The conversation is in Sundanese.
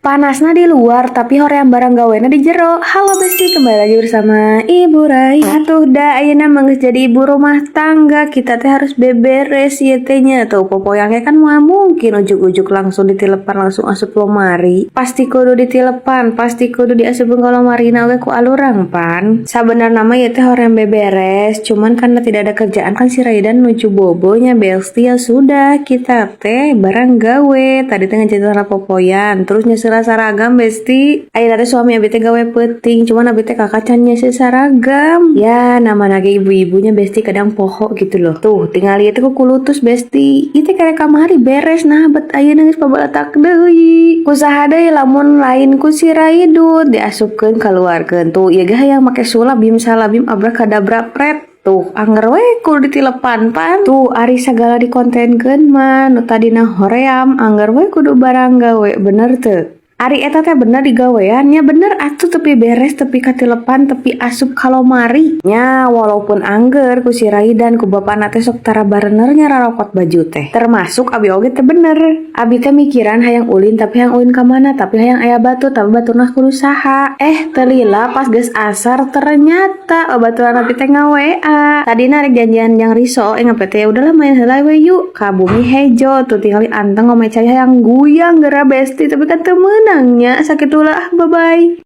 Panasna di luar, tapi hoream barang gawena di jero. Halo Besti, kembali lagi bersama Ibu Rai. Atuh da ayeuna mah geus jadi ibu rumah tangga, kita teh harus beberes ieu teh nya. Tuh popoyan ge kan moal mungkin ujug-ujug langsung ditilepan, langsung asup lomari. Pasti kudu ditilepan, pasti kudu diasupkeun ka lomarina oge ku alurang pan. Sabenerna mah ieu teh hoream beberes, cuman karena tidak ada kerjaan kan si Raidan nuju bobo nya, Besti, ya sudah kita teh barang gawe. Tadi teh ngejahit popoyan, terus nyeuseuh saragam, Besti. Ayeuna teh suami abi teh gawe peuting, cuman abi teh kakak can nyeuseuh saragam. Ya namana ge ibu-ibunya, Besti, kadang poho gitu loh. Tuh tinggal ieu teh ku kulutus, Besti. Ieu teh karek kamari beres, nah bet ayeuna geus pabalatak deui. Ku saha deui lamun lain ku si Raidut, diasupkeun kaluarkeun. Tuh ieu ge hayang make sulap bim salabim abrakadabra pret. Tuh, angger we kudu ditilepan pan. Tuh, ari sagala dikontenkeun mah nu tadina hoream, angger we kudu barang gawe, bener teu? Ari eta teh bener digawean nya, bener atuh, tepi beres, tepi katilepan, tepi asup ka lomari. Nya walaupun angger ku si Raidan ku bapana teh sok tara barener nya rarokot baju teh. Termasuk abi oge teh bener. Abi teh mikiran hayang ulin, tapi hayang ulin ka mana, tapi hayang aya batu, tapi baturna kudu saha. Eh, teu lila pas geus asar ternyata babaturan abi teh nga-WA. Tadina rek janjian yang riso, eh ngapet ya udahlah main heula we yuk ka Bumi Hejo. Tuh tinggali anteng ngomong cai hayang guyang geura, Besti, tapi kan teu meunang nya, sakitulah, bye bye.